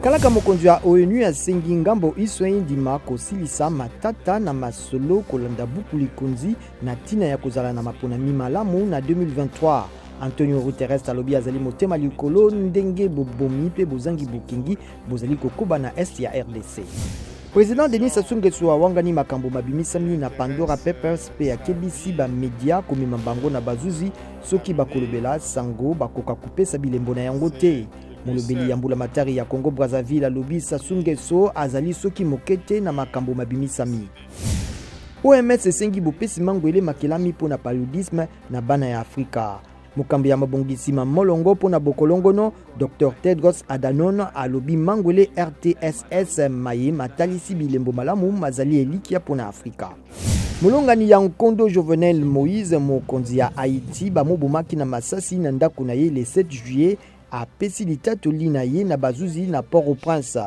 Kalaka mokonzi ya ONU asengi ngambo iso endima kosilisa matata na masolo kolanda buku likonzi na ntina ya kozala na maponami malamu na 2023. Antonio Guterres alobi azali motema likolo ndenge bobomi mpe bozangi bokengi bozali kokoba na est ya RDC. President Denis Sassou Nguesso awangani makambo mabimisami na Pandora Papers mpe akebisi ba media komema bango na bazuzi soki bakolobela sango bakoka kopesa bilembo na yango te. Molobeli ya mbulamatari ya Congo Brazzaville alobi Sassou Nguesso azali soki moke te na makambo mabimisami. OMS esengi bopesi mangwele makelami mpo na paludisme na bana ya Afrika. Mokambi ya mabongisi ma molongo mpo na bokolongono, Dr Tedros Adhanom alobi mangwele RTSS maye matalisi bilembo malamu mazali elikia mpo na Afrika. Molongani ya nkondo Jovenel Moïse, mokonzi ya Haïti, bamobomaki na masasi na ndako na ye le 7 juillet, apesi litatoli na ye na bazuzi na Port-au-Prince.